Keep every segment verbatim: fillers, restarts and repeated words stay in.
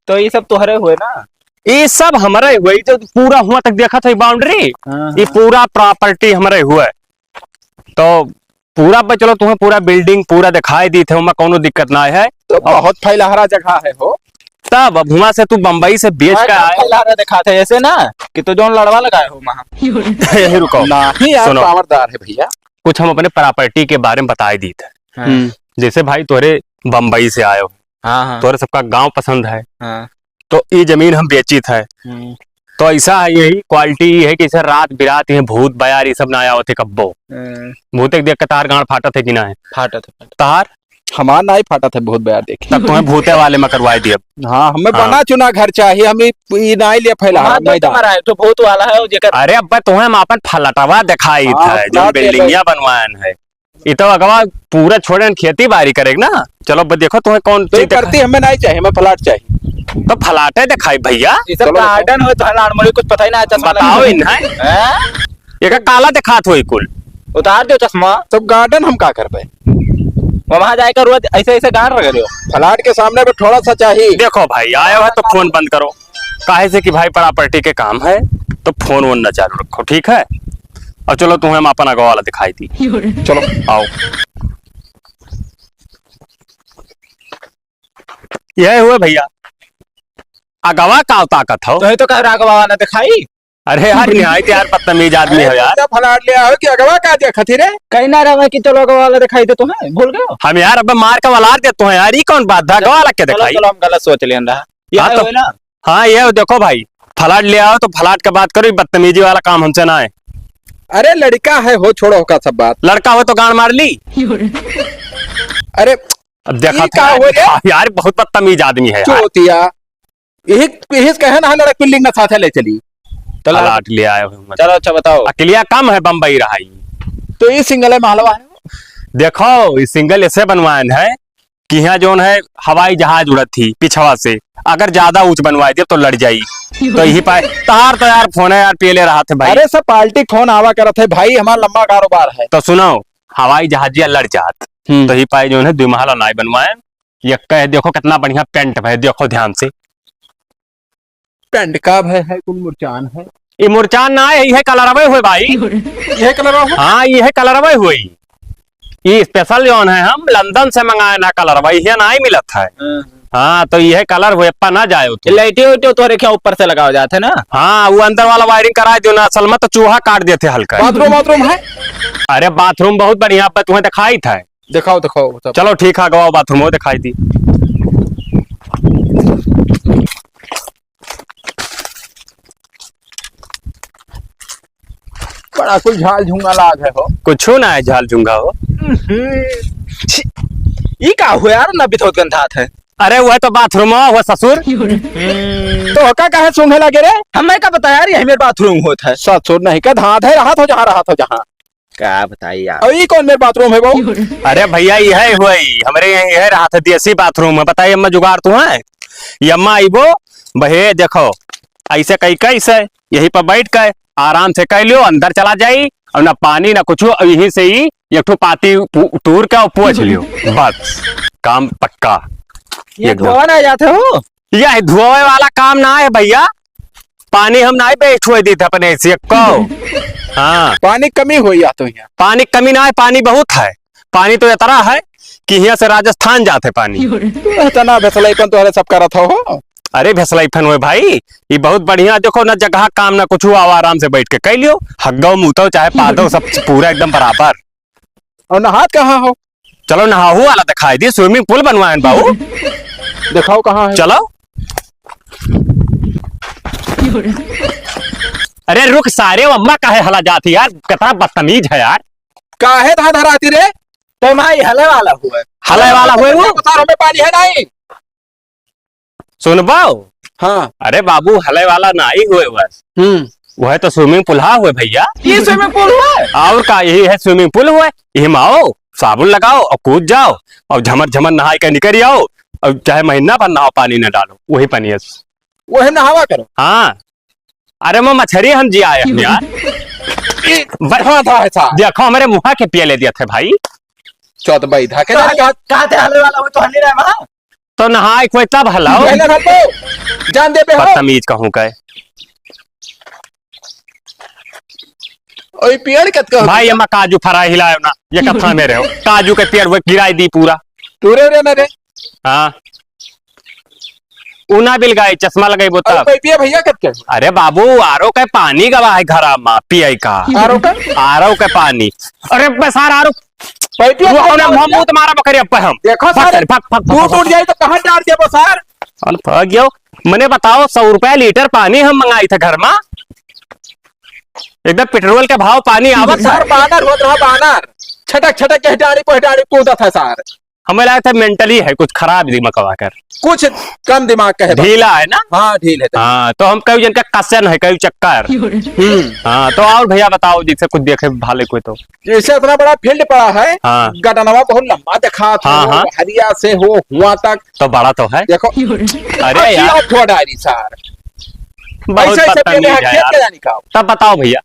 तो ये सब तोहरे हुए ना? ये सब हमरे हुए, ये जो पूरा हुआ तक देखत है boundary, हाँ, ये हाँ। पूरा property हमरे हुए। तो पूरा बस चलो, तुम्हें पूरा building पूरा दिखाई दी थे, ओमा कौनो दिक्कत ना है। तो बहुत फैलहरा जगह है हो। तब अब हुआ से तू बम्बई से बेच के आए। फैलहरा दिखाते ऐसे ना कि तो जौन लड़वा लगाए हो वहाँ। यही रुको। नहीं यार, सुनो। पावरदार है भैया। कुछ हम अपने property के बारे में बताई दी थे। हाँ। हम्म। जैसे भाई तोरे बम्बई से आए हो, हाँ, हाँ। तोरे सबका गांव पसंद है, हाँ। तो ई जमीन हम बेचित है। हम्म। तो ऐसा है, यही quality ई है कि ऐसा रात बिरात ये भूत बयार ये सब ना आवत है कब्बो। हम्म। भूत एक देख के तार गांड फाटत है कि ना है? फाटत है, फाटत। तार? हमार नाई फाटत है भूत बयार देख के। तब तुम्हें भूते वाले में करवाई दिया। हाँ, हमें हाँ। बना चुना घर चाहिए, हम ई, ई नाई लिए फैला वहाँ तो मैदान। तुम्हारा है, तो भूत वाला है, वो जेकर अरे अब्बे तुम्हें हम अपन फलटवा दिखाई हाँ, था, जो फलट ले building लो। या बनवायन है। ई तो अगवा पूरा छोड़न खेती बाड़ी करेग ना। चलो अब देखो तुम्हें कौन तो ये चीज करती देखा- हमें नहीं चाहिए, हमें flat चाहिए। तो flat है दिखाई भैया। ये सब चलो garden हो तो लाड़ मड़ी कुछ पता ही ना है, चश्मा बताओ लगा। इन है। हैं? ये का काला दिखात हो कुल। उतार दो चश्मा। तब garden हम का करबे? वहाँ जाकर रोज ऐसे ऐसे गाड़ रख रहे हो। Flat के सामने पे थोड़ा सा चाहिए। देखो भाई आया है तो phone बंद करो। काहे से कि भाई property के काम है, तो phone वोन ना चालू रखो, ठीक है? और चलो तुम्हें हम अपन अगवा वाला दिखाई दी। चलो आओ, यह हुए भैया अगवा का ताकत हो। तो ये तो कह रहा अगवा वाला दिखाई। अरे यार निहायत यार बदतमीज आदमी हो यार। इतना flat ले आओ कि अगवा का देखत ही रे? कहीं ना रहे कि चलो अगवा वाला दिखाई दे तुम्हें, भूल गए हो? हम यार अब मार के वलार देते हैं यार, ये कौन बात था? अगवा वाला के चलो, दिखाई? चलो हम गलत सोच लेन रहा। हाँ, ये तो हुए ना? हाँ, ये देखो भाई, flat ले आओ तो flat के बात करो, ये बदतमीजी वाला काम हमसे ना है। अरे लड़का है हो, छोड़ो का सब बात। लड़का हो तो गांड मार ली। अरे अब देखा ये था का यार, हो रे? हाँ यार, बहुत बदतमीज आदमी है यार। चोतिया, यही, यही कहे ना लड़क building में साथे ले चली। तो ला- Flat ले आए हो, मतलब। चलो अच्छा बताओ। अकलिया कम है, बम्बई रहा ही। तो ये single है महलवा है? देखो, ये single ऐसे बनवायन है कि यहाँ जौन है हवाई जहाज उड़त थी पिछवा से, अगर ज्यादा ऊंच बनवाई दे तो लड़ जाई। तो यही पाए तार तो यार phone है यार, पियले रहा थे भाई। अरे सब party phone आवा करत है भाई, हमारा लंबा कारोबार है। तो सुनो, हवाई जहाजिया लड़ जात, हम्म। तो ही पाए जौन है दुई महला नाई बनवाए, ये कहे देखो कितना बढ़िया paint है, देखो ध्यान से। Paint का भय है, कुल मुरचान है। ये मुरचान ना है, ये कलरवे हुए भाई। ये कलरवा हुए? हाँ, ये कलरवे हुए। ये special जौन है, हम लंदन से मंगाए ना कलरवा, ये ना ही मिलत है। हाँ। हाँ, तो ये colour हुए, पा ना जाए तो। ये लाइटें उइटें तोहरे क्या ऊपर से लगावा जात है ना? हाँ, वो अंदर वाला wiring करा दियो ना, असल में तो चूहा काट देते हल्का। Bathroom, bathroom है? अरे, bathroom बहुत बढ़िया, अब तुम्हें दिखाई था। दिखाओ, दिखाओ, सब। चलो, ठीक है, गवाओ, bathroom वो दिखाई दी। बड़ा कुल झाल झुंगा लाग है हो। कुछू ना है झाल झुंगा हो। हम्म, छी, ई का हो यार, ना बिथौत गंधात है। अरे, वह तो bathroom हो, वह ससुर। हम्म, तो ओका काहे सूंघे लगे रे? हमें का पता यार, यही मेरे bathroom होत है। ससुर नहीं का धात है, रहा तो जहाँ, रहा तो जहाँ। का बताई यार। और ई कौन मेरे bathroom है बहू? अरे भैया, यह हुई, हमरे यहाँ यह रहा था, देसी bathroom है। बताइए, अम्मा जुगाड़ तू है? ये अम्मा आइबो, बहे देखो, ऐसे कई कैसे, यही पर बैठ के आराम से कह लियो, अंदर चला जाई, और ना पानी ना कुछ, और यहीं से ही एक ठो पाती पू-, तूर के और पोंछ लियो, बस, काम पक्का। ये एकदम। धोवा ना जाते हो? यह धोवे वाला काम ना है भैया, पानी हम नाहीं waste होए दीत अपने से एको। हाँ। पानी कमी होई या तो यहाँ? पानी कमी ना है, पानी बहुत है। पानी तो इतना है कि यहाँ से राजस्थान जात है पानी। तू इतना भेसलैपन तोहरे सब करत हो। अरे भेसलैपन हुए भाई, ये बहुत बढ़िया। देखो ना जगह काम ना कुछ हुआ, आराम से बैठ के कह लियो, हग्गो मूतो चाहे पादो सब पूरा एकदम बराबर। और नहात कहाँ हो? चलो नहाहू वाला दिखाई दी, swimming pool बनवाए हैं बाबू। दिखाओ कहाँ है? चलो। अरे रुक सारे, वो अम्मा काहे हला जाती यार, कितना बदतमीज है यार। काहे धाधराती रे? तो भाई हले वाला हुआ है। हले वाला हुआ है वो? बता, हमें पानी है नहीं। सुनबो? हाँ। अरे बाबू, हले वाला नाहीं हुए बस। हम्म। वह तो swimming pool हा हुए भैया। ये swimming pool हुआ है? और का, यही है swimming pool हुआ है। यही में आओ, साबुन लगाओ और कूद जाओ और झमर झमर नहाई के निकल आओ और चाहे महीना भर नहाओ, पानी न डालो, वही पानी है। वही नहावा करो। हाँ। अरे मैं मछरी हम जी आए हम यार। ई बढ़िया था ऐसा। देखो हमारे मुहा के पिए ले दिया थे भाई। चौथ भाई था के तो ना हल-, कहा कहा थे हले वाला हुआ तो हले रहा वहाँ। तो नहाए कोई तब हलाओ। पहले हल दो। जान दे बे हो। बदतमीज कहूँ का। ओई पेड़ कत का भाई, एमा काजू फरा हिलायो ना, ये कथा में रहो। काजू के पेड़ वो गिराई दी पूरा। तू रे, रे ना रे। हाँ। ऊ ना बिल गाई, चश्मा लगाई बोता। अरे, पाइपिया भैया कत के? अरे बाबू, आरो के पानी गवा है घरा मा, पिए का। आरो का? आरो के पानी। अरे बे सार, आरो। पाइपिया वो भैया अपने भैया। मुंह मुंह तुम्हारा बकरी अब हम। देखो फक सारे, कर, फक, फक, फक, टूट फक। उठ जाए तो कहाँ डाल देबो सार? अन फक गयो। मने बताओ, सौ रुपया लीटर पानी हम मंगाई थे घर मा। एकदम पेट्रोल के भाव पानी आवत है। सार बानर होत रहा, बानर। छटक छटक के डाड़ी पे डाड़ी कूदत है सार। हमें लगता है mentally है कुछ खराब दिमाग का कर। कुछ कम दिमाग का है बस। ढीला है ना? हाँ, ढील है तो। हाँ, तो हम कई जन का कसन है, कई चक्कर। हम्म। हाँ, तो और भैया बताओ, जिससे कुछ देखे भाले कोई तो। जैसे इतना बड़ा field पड़ा है, हाँ। गटनवा बहुत लंबा दिखा था, हाँ, वो हाँ। हरिया से हो हुआ तक। तो बड़ा तो है। देखो। अरे अच्छी यार। आप थोड़ा डायरी सार। बहुत ऐसे, ऐसे बदतमीज पहले है खेत यार। के जाने का। तब बताओ भैया।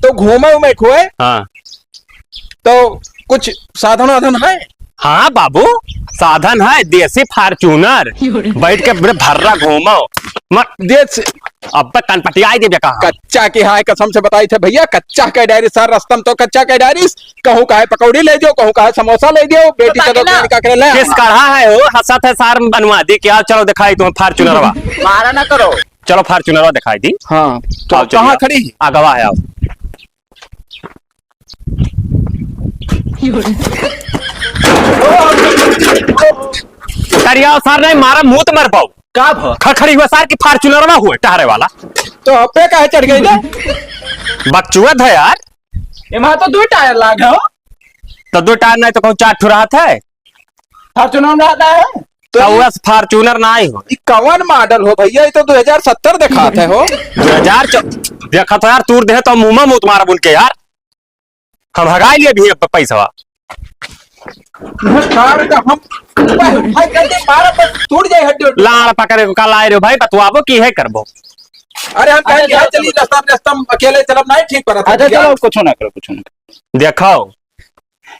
तो घूमे उमे खोए। हाँ। तो कुछ साधन वाधन है? हाँ बाबू, साधन है, देसी Fortuner। बैठ के बड़े भर्रा घूमो। म-, देसी अब तक कनपटियाई देबे कहाँ? कच्चा के हाय, कसम से बताई थे भैया, कच्चा के डायरी सार, रस्तम तो कच्चा के डायरी, कहूँ का है पकौड़ी ले दियो, कहूँ का है समोसा ले दियो, बेटी तो का दुकान का करे ले। किस कढ़ा है हो, हंसत है सार बनवा दी क्या? चलो दिखाई तुम्हें Fortunerवा। मारा ना करो। चलो Fortunerवा दिखाई दी। हाँ, तो आओ, चलिए, कहाँ आओ। खड़ी? आगवा है, आओ। करिया सार नहीं मारा, मुंह तो मर पाओ। का भ? खड़खड़ी हुआ सार की Fortunerवा हुए टहरे वाला। तो अबे काहे चढ़ गई रे? बकचुआ था यार। एमा तो दो टायर लाग हो। तो दो टायर नहीं तो कहूँ चार ठो रहत है। Fortuner में रहता है। तो तो ये बस Fortuner ना आई हो। ई कवन model हो भैया? ये तो दो हज़ार सत्तर दिखात है हो। दो हज़ार चौ-, देखा तो यार, तूर दे तो मुंह में मुंह तुम्हारा बुन के यार। हम हगाई लिए भी अब पैसवा। कार का हम भाई, भाई, गलती मारा पर टूट जाए हड्डी उड्डी। लाड़ पकड़े को कल आए रे भाई, बतवाबो की है करबो। अरे हम अरे कहें चलो, चली चलो। रास्ता में, रास्ता में अकेले चलब नहीं ठीक पर अच्छा, भैया। चलो, कुछ ना करो, कुछ ना करो। देखो,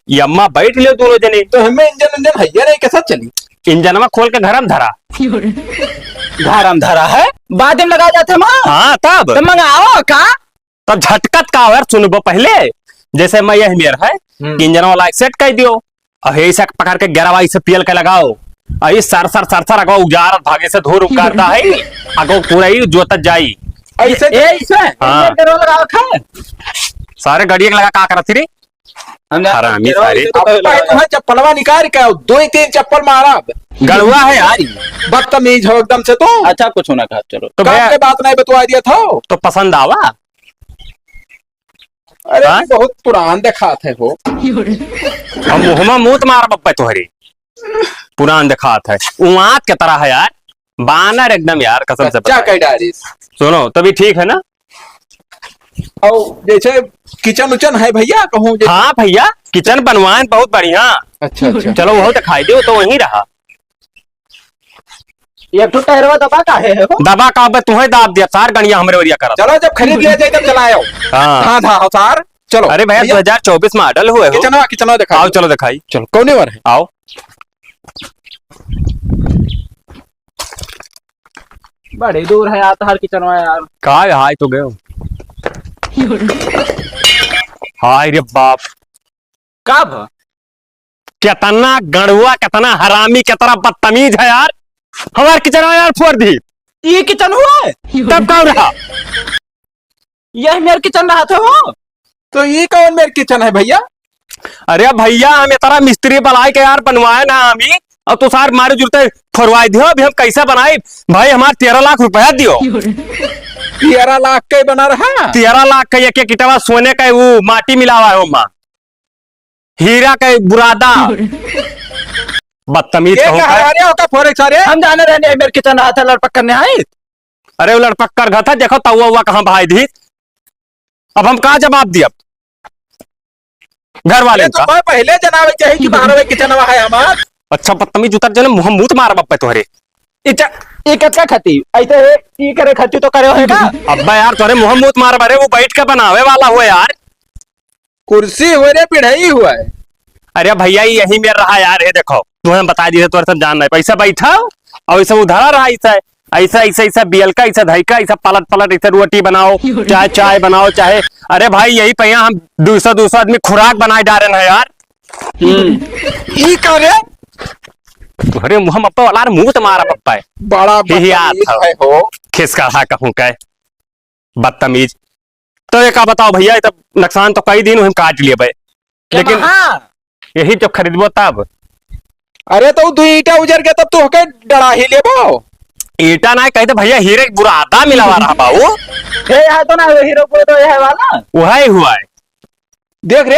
ये अम्मा बैठ लियो दोनों जने। तो हमें इंजन, इंजन है ये नहीं, कैसा चली? इंजनवा खोल के घर में धरा। घर में धरा है? बाद में लगा जाते माँ। हाँ, तब? तो मंगाओ का? तब झटकत का हो यार, सुनबो पहले। जैसे मैं यह मेर है, हम्म। कि इंजनवा लाइक सेट कर दियो। और यही से पकड़ के गियरवा इसे पेल के लगाओ। और ये सर, सर, सर, सर, अगो उजारत भागे से धूर उकारता है। अगो पूरा ही जोतत जाई। ऐसे ए, ऐसे? हाँ। इंजन गियरवा लगा रखा है? सारे गड़िया के लगा का करत रे? हम जा-, हरामी गिरवा सारे। इसे तो पहले अब लगा। भाई, चप्पलवा निकाल के आओ, दो ही तीन चप्पल मारब। गड़ुआ है यार ये। बदतमीज हो एकदम से तू। अच्छा, कुछ ना कहा, चलो। तो काम भैया के बात नहीं बतवा दिया था। तो पसंद आवा? अरे, हाँ? बहुत पुरान दिखात है हो। हम मुहमा मूत मार बप्पे तोहरी। पुरान दिखात है। उ आँख के तरह है यार। बानर एकदम यार, कसम से कच्चा बता। कह डालिस। सुनो, तभी ठीक है ना? और जैसे किचन उचन है भैया, कहूँ जैसे हाँ भैया, किचन बनवाए बहुत बढ़िया। अच्छा, अच्छा। चलो, वो दिखाई दे, वो तो वहीं रहा। एक ठो टहरवा दबा काहे है वो? दबा का बे, तुम्हें दाब दिया, सार गणिया हमरे वरिया करत। चलो, जब खरीद लिया जाए, तब चलायो। हाँ। हाँ, हाँ, हाँ, सार, चलो। अरे भैया, भैया। दो हज़ार चउबीस मॉडल हुए हो। किचनवा, किचनवा दिखाओ। आओ, चलो दिखाई। चलो, कौने बार है? आओ। बड़ी दूर है यार, तोहार किचनवा यार। का है, हाय तो गयो। हाय रे बाप। का भ? कितना गड़ुआ, कितना हरामी, कितना बदतमीज है यार। हमार किचनवा यार फोड़ दी। ये किचन हुआ है? तब कौन रहा? यह मेर किचन रहा था वो। तो ये कौन मेर किचन है भैया? अरे भैया, हम इतना मिस्त्री बुलाए के यार बनवाए ना हमी, और तू सार मारे जुलते फोड़वाए दियो। अभी हम कैसे बनाई भाई? हमार तेरह लाख रुपया दियो। तेरह लाख के बना रहा? तेरह लाख का एक एक इटवा सोने का, वो माटी मिलावा है ओमा, हीरा का बुरादा। बदतमीज ये कहूँ कहा का? अरे ओका फोरेक्स अरे? हम जाने रहने मेर किचन रहा था लड़पक करने आई। अरे वो लड़पक कर घर था, देखो तउआ उआ कहाँ बहाई दी। अब हम का जवाब दियब घर वाले ये तो का? मैं पहले जनावे चाहिए कि बाहर में किचनवा है हमार। अच्छा बदतमीज उतर जने मुँह मूत मारब अब्बे तोहरे। इचा, ई कतका खाती? ऐसे है, ई करे खाती तो करे होएगा। अब्बा यार तोहरे मुँह मूत मारब, अरे वो बैठ के बनावे वाला हो यार। कुर्सी हुए रे, पिढ़ई हुआ है। अरे भैया, यही मेर रहा यार, ये देखो। तुम्हें बता दिए, तोरे सब जान नहीं। पैसा बैठाओ और ऐसा उधरा रहा, ऐसा, ऐसा, ऐसा, ऐसा बियल का, ऐसा धई का, ऐसा पलट, पलट, ऐसा रोटी बनाओ, चाहे चाय बनाओ, चाहे, अरे भाई, यही पहिया हम दो सौ, दो सौ आदमी खुराक बनाए डारे हैं यार। हम्म। ई का रे? अरे, मुँह में अब तो अलार मुँह से मारा पप्पा है। बड़ा ही याद बदतमीज था। है हो। खिसका हा कहूँ का। बदतमीज। तो ये का बताओ भैया, ये तब नुकसान तो कई दिन हम काट लिए बे। क्या लेकिन बा? यही जब खरीदबो तब। अरे तो दो ईंटा उजर के तब तू होके डड़ा ही लेबो। ईंटा ना कहते भैया, हीरे के बुरादा मिलावा रहा बाबू। हे, यहाँ तो ना, वो हीरो को तो यह वाला। वही हुआ है। देख रे।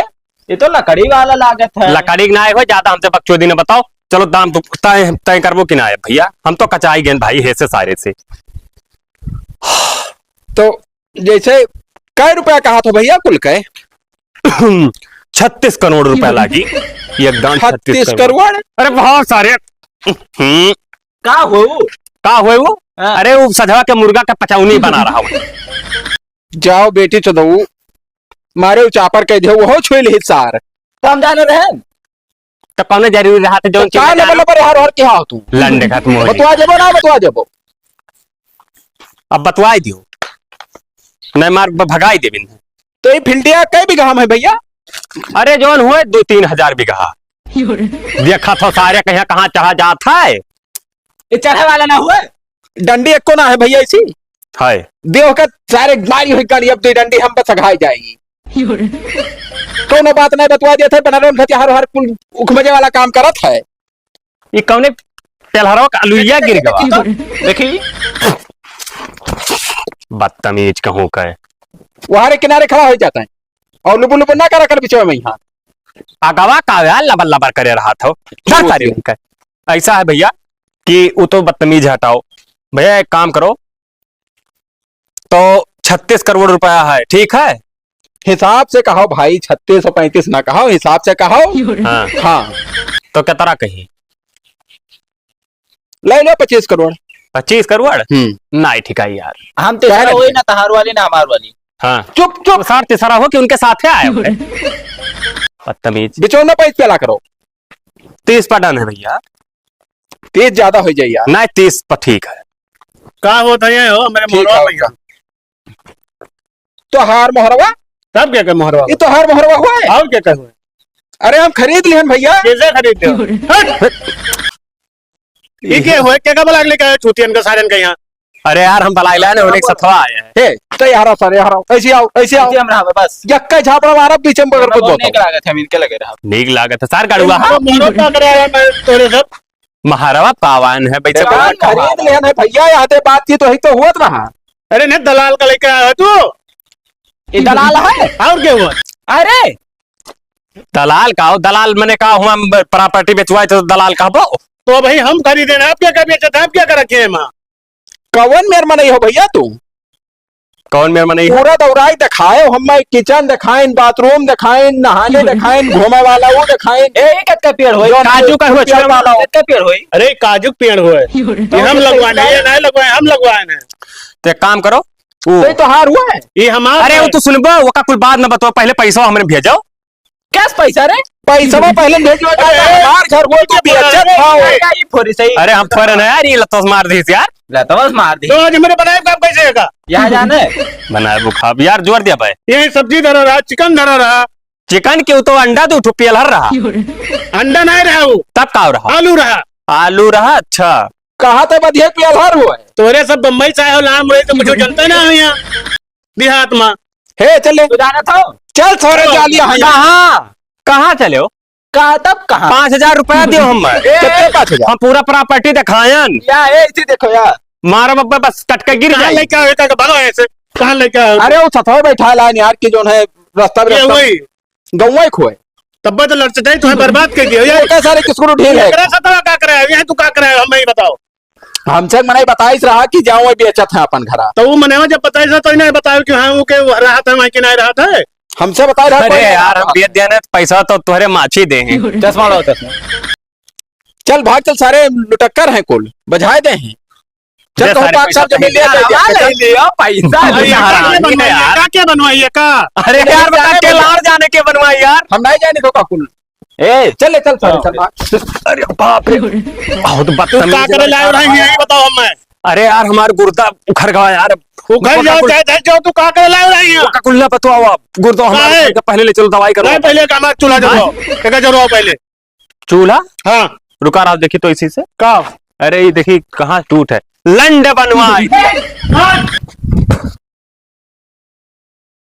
ये तो लकड़ी वाला लागत है। लकड़ी के ना हो, ज्यादा हमसे बकचोदी ना बताओ। चलो दाम तो तय, तय करबो कि ना है भैया, हम तो कचाई गेन भाई है से सारे से। तो जैसे कै रुपया कहा था भैया कुल के? छत्तीस करोड़ रुपया लागी। एकदम छत्तीस छत्तीस करोड़। करोड़? अरे बहुत सारे। हम्म। का हो? का हो वो? हाँ। अरे वो सजवा के मुर्गा का पचौनी बना रहा हूँ। जाओ बेटी चोदऊ, मारे उ चापर कह दे, वो छुए ले सार। तो हम जाने रहे। तो कौन जरूरी रहा था जो तो का लबर लबर हर हर के हाव तू? लंडे खत्म हो बतवा देबो ना, बतवा देबो। अब बतवाई दियो, नहीं मार ब-, भगाई देबिन। तो ये फिल्डिया कै बीघा में है भैया? अरे जौन हुए दो तीन हजार बीघा। देखा था सारे कहीं कहाँ चढ़ा जात है। ये चढ़े वाला ना हुए? डंडी एको ना है भैया इसी। है। देव का सारे गाड़ी हुई गाड़ी, अब दो डंडी हम बस घाई जाएगी। कौनो बात नहीं बतवा दिया था, बनारस में हर हर कुल उखमजे वाला काम करत है। ये कौने तेलहरवा का अलुइया गिर गवा? देखी। बदतमीज कहूँ का। वहाँ रे किनारे खड़ा हो जाता है और लुबु लुबु ना करा कर बिचवा में यहाँ। अगवा का यार लबर लबर करे रहा था। डर सारी उनका। ऐसा है भैया कि वो तो बदतमीज हटाओ। भैया एक काम करो, तो छत्तीस करोड़ रुपया है, ठीक है? हिसाब से कहो भाई, छत्तीस और पैंतीस ना कहो, हिसाब से कहो। हाँ। हाँ। तो कितना कही? ले लो पच्चीस करोड़। पच्चीस करोड़? हम्म। नहीं, ठीक है यार। हम तो काहे सारा वही लगते? ना तहार वाली ना हमार वाली। हाँ। चुप, चुप। तो सार तीसरा हो कि उनके साथ है आए हुए। बदतमीज। बिचौना पैस चला करो। तीस पर डन है भैया। तीस ज्यादा हो जाए यार। नहीं, तीस पर ठीक है। का होत है ये हो, मेरे ठीक मोहरवा है, भैया। तोहार मोहरवा? तब क्या के मोहरवा? ये तोहार मोहरवा हुआ है? और क्या कहे? अरे हम खरीद लिहन भैया। कैसे खरीद लियो? हट! ये क्या हुआ? क्या का बलाग लेके आए छूतियन का सारन का यहाँ? अरे यार, हम बलाई लाने होने के सथवा आए हैं। हे, तो यार, सर, यार, ऐसे आओ, ऐसे आओ। ऐसे हम रहा बस। यक्का झापड़ा मारा, पीछे में बगल को दो। नीक लागत है, मिनके लगे रहा। नीक लागत है, सार गाड़ुआ। तो मोहरवा का करे आया मैं तोरे सब? महारवा पावन है, वैसे यार, बोला। खरीद लेन है भैया, यहाँ ते बातचीत वही तो हुआ रहा। अरे नहीं, दलाल का लेके आया है तू? ये दलाल है? और क्या हुआ? अरे! दलाल का हो? दलाल मने का हुआ, हम प्रॉपर्टी बेचवाए तो दलाल कहबो? तो भाई हम खरीदे ना, आप क्या कर बेचत है, आप क्या कर रखे हैं माँ? कवन मेर मनई हो भैया तू? कौन मेर मनई हो? पूरा दौराई दिखाए, हम किचन दिखाइन, बाथरूम दिखाइन, नहाने दिखाइन, घूमे वाला वो दिखाइन। ए, ये कितना पेड़ होई? काजू का हुआ, पेड़ वाला हो। कितना पेड़ होई? अरे, काजू के पेड़ होए। ये हम लगवाने, ये नहीं लगवाए, हम लगवाए हैं। तो एक काम करो, वो तो ये तोहार हुआ है? ये हमार अरे, है। वो तो सुनबो, वो का कुल बात ना बताओ, पहले पैसा हमने भेजो। क्या पैसा रे? पैसा पहले भेजो, अरे, हमार घर हुआ, तू बेइज्जत खाओ। अरे, ये फोरी सही। अरे, हम फोरन है यार, ये लतोस मार दीस यार। लतोस मार दी। तो आज मेरे बनाए काम कैसे है का? यहाँ जाने। बनाए बुखाब यार, जोर दिया भाई। ये सब्जी धरा रहा, चिकन धरा रहा। चिकन के तो अंडा तो उठो पेलहर रहा। अंडा नहीं रहा वो। तब का रहा? आलू रहा। आलू रहा, अच्छा। कहा तो बधिया पेलहर हुआ है। तोरे सब बम्बई से आए हो, लाम रहे तो कुछ जनता ना हो यहाँ देहात में। हे, चल ले। तू जाना था? चल, थोड़े चलो। जालिया है। कहाँ? कहाँ चले हो? कहाँ तब कहाँ? पाँच हजार रुपया दियो हम। ए, कितने पाँच हजार? हम पूरा प्रॉपर्टी दिखायन। या, ए, इसे देखो यार। मारो बब्बे, बस कट के गिर कहाँ जाए। लेके आओ, इतना बनो ऐसे? कहाँ लेके आओ? अरे, वो सथवा बैठा लाइन यार, कि जो है, रास्ता में ये रास्ता वही। गौवा ही खोए। तब तो लड़ चटाई तुम्हें बर्बाद कर दिया यार। ये सारे किसको ढील है? एकरा साथ का करे? यहाँ तू का करे? हम नहीं बताओ। हमसे मनई बताइस रहा कि जाओ, वही बेचत है अपन घरा। तो वो मनई जब बताइस रहा, तो इन्हें बताओ कि हाँ, वो के वो रहा था, वहीं के नहीं रहा था। हमसे बताए रहा, अरे कोई नहीं यार, रहा हम था। बेच देने तो पैसा तो तोहरे माछी दे हैं। चश्मा लाओ, चश्मा। चल भाग, चल, सारे लुटक्कर हैं कुल, बजाए दे हैं। चल, दे कहूँ सारे पाक पैसा साहब जमीन ले पैसा। ले, ले, ले, पैसा अरे ले। यार, हरामी है यार। का क्या बनवाई है का? अरे यार, बता के लाड़ जाने के बनवाई यार। हम नहीं जाने को का कुल। ए, चल ले, चल, चल, हाँ। चल, भाग। अरे बाप रे, बहुत तू का बदतमीज करे लड़का लाए रहे है। हैं, यही बताओ हमें। अरे यार, हमार गुर्दा उखर गवा यार। उखर जाओ, चाहे धर जाओ, तू का करे लाए रहे हैं? का कुल्ला पतवा हुआ, गुर्दा हमारे काहे? घर के पहले ले चलो, दवाई करो। नहीं, पहले का हमार चूल्हा जलवाओ, हाँ? एक जलवाओ पहले। चूल्हा? हाँ। रुका रहा, देखी तो इसी से। का? अरे, ये देखी, कहाँ टूट है। लंड बनवाई।